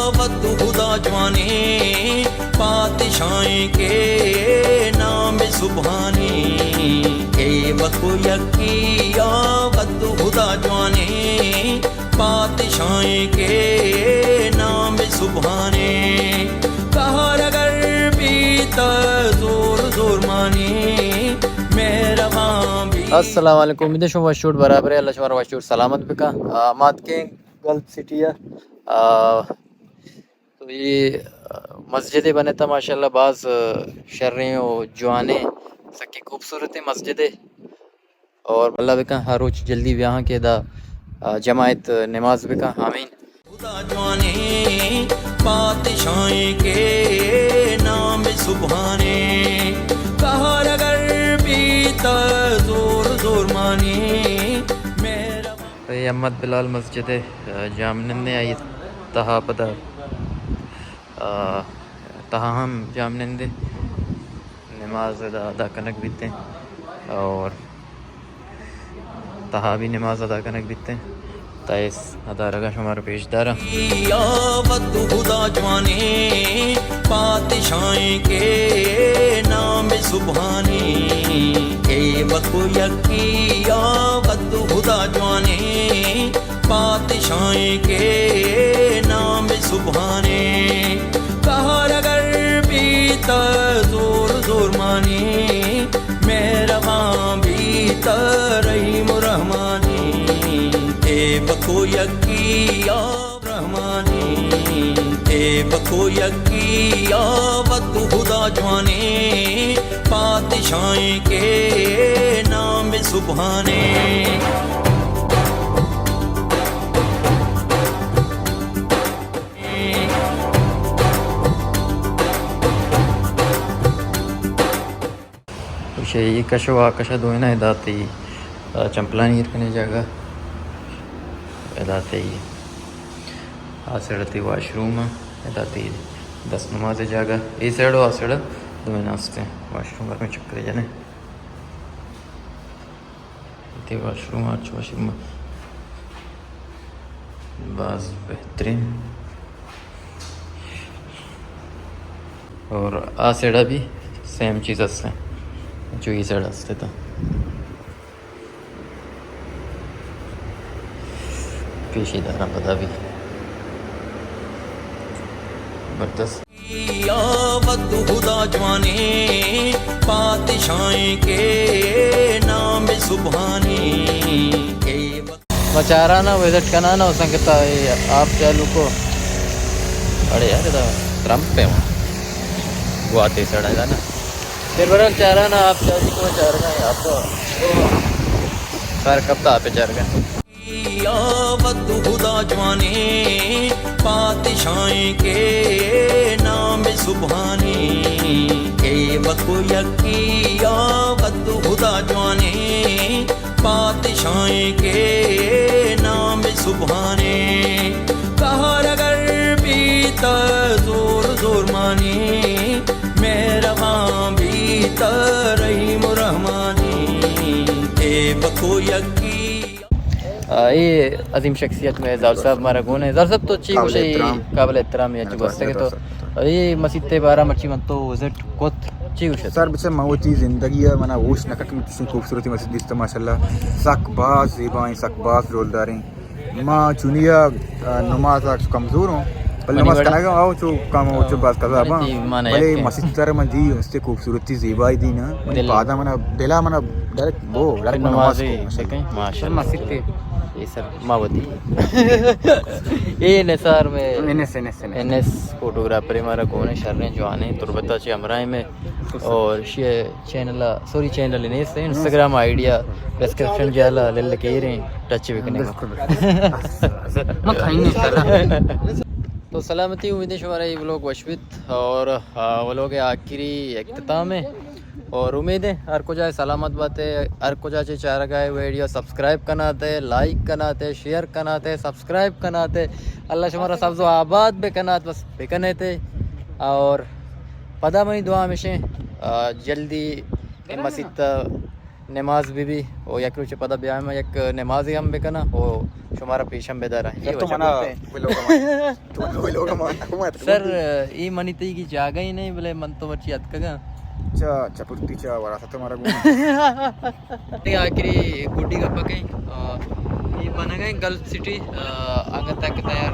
وت خدا جوانیں، پادشاہیں کے نام سبحانی، اے وت یکی یا وت خدا جوانیں، پادشاہیں کے نام سبحانی، قہر اگر بیت زور زور مانی، مہربان بیت۔ السلام علیکم، امیدیں شما وش جوڑ برابر ئے، اللہ شما را وش جوڑ سلامت بکا۔ آ، ما اتکیں گلف سٹی ءَ۔ آ، تو اے، آ، مسجدے بنتا ماشاءاللہ باز، آ، شریں و جوانیں، سکی خوبصورتیں مسجدے۔ اور اللہ بکن ہر روچ جلدی بیاہاں کہ ادا، آ، جماعت نماز بکن۔ آمین۔ خدا جوانیں، پادشاہیں کے نام سبحانیں، قہر اگر بیت زور زور مانی، مہربان۔ اے احمد بلال مسجد ءِ، آ، جاہمنندیں، آئی تہا پدا، آ، تہا ہم جاہمنندیں نماز ادا، ادا کنگ بیتیں اور تہا بھی نماز ادا کنگ بیتیں۔ تائیس ادارگا شمارا پیش داراں۔ یا وت خدا جوانیں، پادشاہیں کے نام سبحانی، اے وت یکی یا وت خدا جوانیں، پادشاہیں کے نام سبحانی، قہر اگر بیت زور زور مانی، مہربان بیت رحیم و رحمانی، اے وت یکی یا رحمانی، اے وت یکی یا وت خدا جوانیں، پادشاہیں کے نام سبحانی۔ گوشے اے کش و آ کش ءَ دوئیناں ادا تئی، آ، چمپلانی ایر کنیں جاگہ، ادا تئی آ سائیڈ ءَ تئی واش روم ءَ، ادا تئی دست نماز ءِ جاگہ، اے سائیڈ و آ سائیڈ ءَ دوئیناں استیں واش روم ءَ۔ چکرے جنیں۔ اے واش روم، آ چو واش روم باز بہترین۔ اور آ سائیڈ ءَ بھی سیم چیز است ہے، جو اے سائیڈ است ہے تو پیشی داراں پدا بھی زبردست۔ یا وت خدا جوانیں، پادشاہیں کے نام سبحانی۔ اے وت۔ ما چارانا وزٹ کنانا و سنگتا اے آپ چالو کو۔ اڑے یار، ادا ترمپ ہے وہاں۔ گواتے سڑا ہے نا۔ پھر برحال چارانا آپ چالو کو، چارگا ہے آپ تو۔ سار کب تا آپ چارگا۔ یا وت خدا جوانیں، پادشاہیں کے نام سبحانی، اے وت یکی یا وت خدا جوانیں، پادشاہیں کے نام سبحانی، قہر اگر بیت زور زور مانی، مہربان بیت رحیم و رحمانی، اے وت یکی۔ آ، اے عظیم شخصیت میں زال صاحب ہمارا گون ہے۔ زال صاحب تو چی قابل گوشے؟ احترام۔ قابل احترام یا چی گوشتے کہ تو اے مسیت تے بارہ مرچی من تو وزٹ کت، چی گوشے؟ سر بچے من وتی زندگی ءَ منا ہوش نہ کت کہ من چشیں خوبصورتی مسیت دیست ماشاءاللہ۔ سک باز زیبا ہیں، سک باز ڈولدار ہیں۔ ما چونیا، آ، نماز ءَ چو کمزور ہوں، بلے منی نماز وڑا کنگا آؤ چو کم ہو چو باز قضا منی با۔ جی، مانا بلے یکیں۔ مسیت تر من دی، مسیت خوبصورتی زیبائی دی نا، منی دل۔ پادا منا، دلا منا ڈائریکٹ بو، ڈائریکٹ من نماز نماز کو، ماشاءاللہ۔ بکیں، ماشاءاللہ۔ مسیت تے۔ یہ سر ما وتی۔ اے نثار میں N S, N S, N S. N S photographer ہمارا گون ہے، شریں جوانیں، تربتا چے ہمراہ میں۔ اور شی چینل، سوری، چینل نیست، انسٹاگرام آئی ڈی ڈسکرپشن جالا لل کیریں، ٹچ بکنے۔ بالکل، بالکل۔ ما کھائیں نہیں سر۔ تو سلامتی، امید ہے شمارا یہ ولاگ وش بیت اور، آ، ولاگ آخری اختتام ہے اور امید ہے ہر کجا سلامت باتے، ہر کجا چے چارگا ہے ویڈیو سبسکرائب کناتے، لائک کناتے، شیئر کناتے، سبسکرائب کناتے، اللہ شمارا سبز و آباد بکنات، بس بکنے تے اور پدا منی دعا ہمیشیں، آ، جلدی اے مسیت ءَ نماز بی بی، او یک روچ پدا بیایم یک نمازے ہم بکناں، او شمارا پیش ہم بداراں۔ اے تو وجہ منا بولتے ہیں۔ بلوگ ہم، تو منا بلوگ ہم، ہم ات سر، کون؟ اے منی تئی کی جاگہ ہی نہیں، بلے من تو مرچی اتکگاں۔ چا، چا پرتی چا وراثت مارا گون۔ اے آخری گڈی گپا کہیں، آ، اے بنگا گلف سٹی، آ، انگت تک تیار